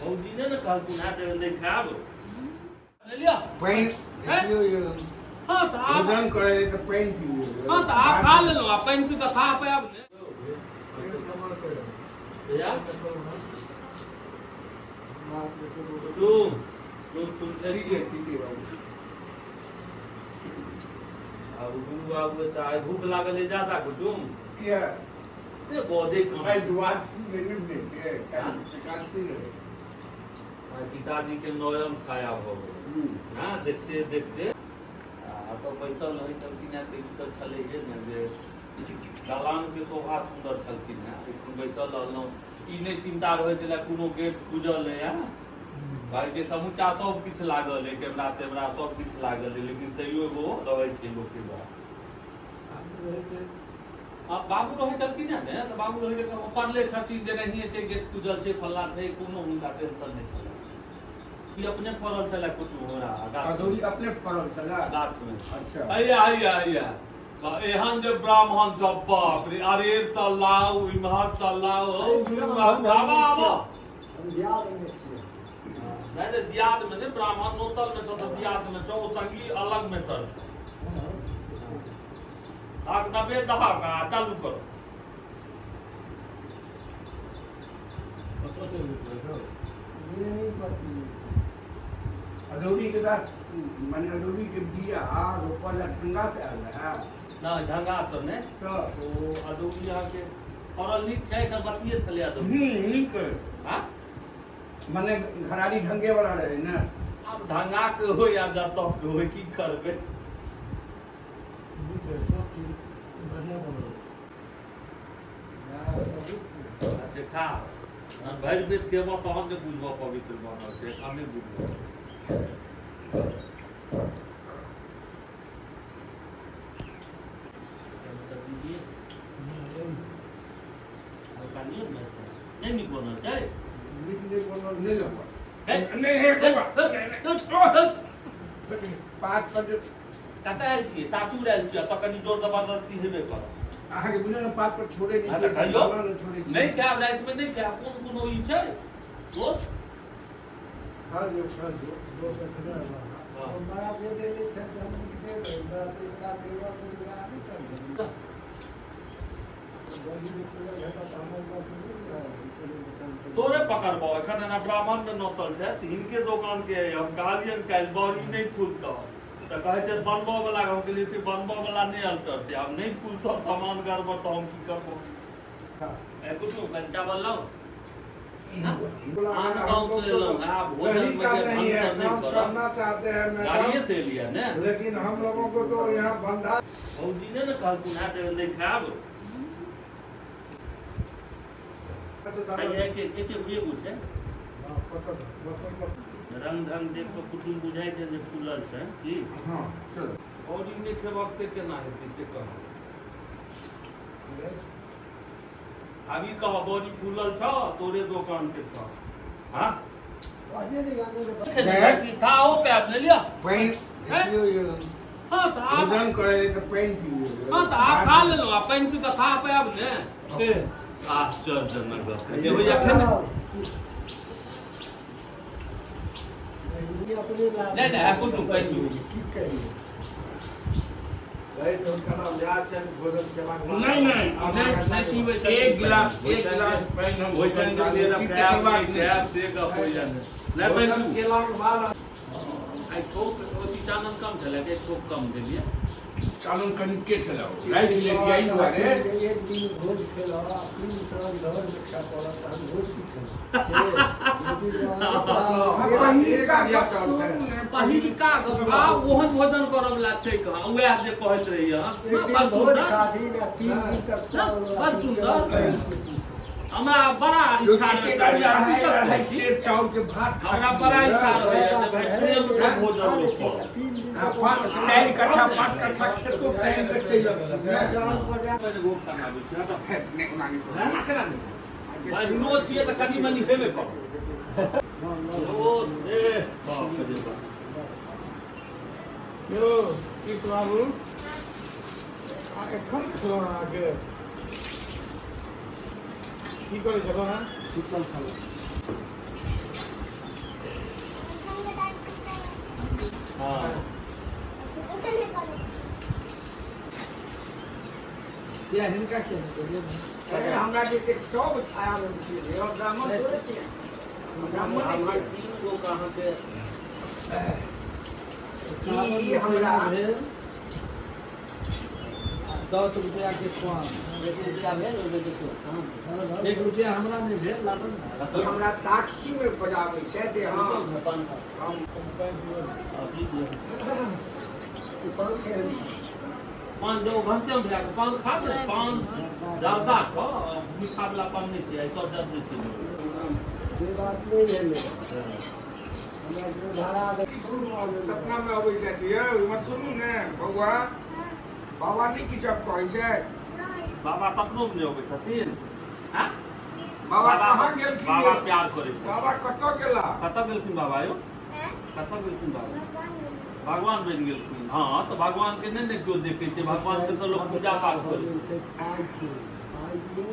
भौजी ने ने कहलखुन है जे नहि खायब। लेलियऽ? पानि हैं? पियौ यौ। हँ तऽ आब भोजन करै रही तऽ पानि पियौ। हँ तऽ आब खा लेलहुँ, आ पानि पी कऽ खा पायब ने। भैया कुटुम दूध तुम छै। ठीक है, ठीक है बाबू। आब गुरु बाबू तऽ आइ भूख लागल है ज्यादा कुटुम। किया? ए बजै कम। आइ द्वादशी है, नहि बुझै छियै? काल्हि एकादशी रहै। आइ पिताजी के नयन छाया भऽ गेल। हँ, देखते देखते आ तऽ बैसल रहै छलखिन हेँ तऽ ई तऽ छलैहे ने जे दलानके शोभा सुन्दर छलखिन हेँ। एखन बैसल रहलहुँ, ई नहि चिन्ता रहै छलै कोनो गेट खुजल अइ। हँ, भाइके समूचा सब किछु लागल अइ, कैमरा तेमरा सब किछु लागल अइ, लेकिन तैयो एगो रहै छै लोकके डर। आ बाबू रहै छलखिन हेँ ने, तऽ बाबू रहै छलखिन, ओ पढ़ले छथिन जे नहिए छै, गेट खुजल छै, फल्लाँ छै, कोनो हुनका टेंशन नहि छलै। ई अपने फड़ल छलै कुटुम हमरा गाछ। अदौरी अपने फड़ल छलै गाछमे। अच्छा। हैया हैया हैया, एहन जे ब्राह्मण सब, बाप रे, अरे तऽ लाउ इम्हर तऽ लाउ हौ गुरु बाबू, आबऽ आबऽ। हम दियादमे छियै। नहि नहि, दियादमे नहि, ब्राह्मण नोतलमे छौ तऽ दियादमे छौ, ओ संगी अलग मैटर छौ। आब नबे दहक आ चालू करो। अदौरी के गाछ माने अदौरी के बिया रोपल लए ठंडा से आयल रहै? नहि, ढंगा तऽ नहि। तऽ ओ अदौरी अहाँके फड़ल नीक छै, एकर बतिये छलै अदौरी। नीक है। हाँ। माने घरारी ढंगे वाला रहै ने। आब ढंगा के हो या जतऽ के हो, की करबै। अच्छा खा, भरि पेट खेबऽ तहन ने बुझबऽ पवित्र बनल छै, एखन नहि बुझबऽ। हल्का लियौ ने, नहि नीक बनल छै? नीक नहि बनल। नहि लेबऽ। हे, नहि हे बौआ, पात पर जे कतऽ आयल छियै? सासुर आयल छियै, तऽ कनि जोर जबरदस्ती हेबे करत। अहाँके बुझल ने, पात पर छोड़े नहि हँ, तऽ छियै, कहियौ। दाना नहि छोड़ै छियै। नहि खायब, रातिमे नहि खायब, कोन कोनो ई छै दोस्त? खा लियौ, खा लियौ, दोसर खेने हँ। बड़ा जे देने छै से हम देबै, 10 रुपया देबऽ तऽ ओकरा नहि करबै। तोरे पकड़बौ एखन। एना ब्राह्मण मे नोतल छै तऽ हिनके दोकान के हम कहलियनि काल्हि बड़ी नहि फूलतौ तऽ कहै छै बनबऽ वला। हम कहलियै से बनबऽ वला नहि अल्टर छै, आब नहि फूलतौ, सामान गड़बड़ तऽ हम की करबो? ए कुटु, कनि चावल लाउ। आन गाँव से एलहुँ हैं, आब भोजन कहीं में का जे नहीं ढंग है, से नहीं काम करब। करना चाहते हैं मैडम, गाड़िए से एलियै ने। लेकिन हम लोगों को तो यहाँ बंधा भौजी ने ने कहलखुन है जे नहि खायब। खाइए के के के एगो छै। रंग ढंग देख कऽ कुटुम बुझाइ छै जे फूलल छै की। हँ, चलो। और ई नहि खेबक से केना हेतै से कह। आब ई कह, बड़ी फूलल छौ, तोरे दोकान के छौ? हाँ, थाहो पायब ले लिअ। पानि हैं? पियौ यौ। हँ तऽ आब भोजन करै रही तऽ पानि पियौ। हँ तऽ आब खा लेलहुँ, आ पानि पी कऽ खा पायब ने। ए आश्चर्यजनक गप जे होइया खेने। नहि नहि, है कुटुम, पानि पीबू। की करियै? नहीं नहीं। नहि नहि, पीबै छथिन। एक गिलास, पानि। एक गिलास पानि हम होइ छनि जे फेर आब खायब नहि खायब से गप होइया। नहि नहि, पानि पीबू। केलाके बाद आइ ठोक अथी चानन कम छलै के ठोक कम देलियै? चानन कनिके छलै, ओ राखि लेलियै एहि दुआरे। एक दिन भोज खेलऽ आ तीन साँझ घरमे खाय पड़त, तऽ हम भोज की खेलहुँ? पहिलका गप ने। पहिलका गप, आब ओहन भोजन करऽ वला छै कहाँ? उएह जे कहैत रहियै। एक बड़ दिन भोज सुन्दर खाथिन आ 3 दिन तक बड़ सुन्दर, हमरा बड़ा इच्छा रहैत रहैए, हकीकत अढ़ाई कहै छी। सेर चाउर के भात हमरा बड़ा इच्छा रहैए जे भाइ प्रेम से भोजन लोक करत। 3 दिन आ तक पाँच चारि कट्ठा 5 कट्ठा खेतो टाइम के चलि अबथिन ने। चाँद पर जा पहिले गोप बनाबै छी, हँ तऽ नहि, ओना नहि करू। ना, केना नहि? बहिनो छियै तऽ कनि मनि हेबे करत। ओ रे बाप रे बाप। यौ कृष्ण बाबू, आ एखन खेलहुँ अहाँके की करै छलहुँ हेँ? सुतल छलहुँ। रुपया हिनका किया नहि देलियै? अरे हमरा जे के सब छाया मे छियै, हम ब्राह्मण थोड़े छियै, हम ब्राह्मण नहि हमर छियै। 3 गो के अहाँके 51 ई रुपया हमरा- भेल आ 10 रुपया के पान। 1 रुपया भेल ओहिमे देखियौ हँ। 1 रुपया हमरा नहि भेल लागल ने। ई हमरा साक्षी मे बजाबै छै जे हँ पान खा। हम अभी दियौ। पान केहन छै? पान जो घनश्याम भैया के पान खा ले, पान जर्दा छौ, मीठा वाला पान नहि छै, सब जर्दे छै। से बात नहि भेलै, हमरा जो भाड़ा दे किछु सपना मे अबै छथि। यौ इमहर सुनू ने बौआ, बाबा नहि किछु कहै छै? बाबा सपनो मे नहि अबै छथिन। हँ? बाबा कहाँ गेलखिन? बाबा प्यार करै छै। बाबा कतऽ गेला? कतऽ गेलखिन बाबा यौ? कतऽ गेलखिन बाबा? भगवान बनि गेलखिन। हँ तऽ भगवान के नहि ने केओ देखै छै, भगवान के तऽ लोक पूजा पाठ करै छै। Thank you, thank you.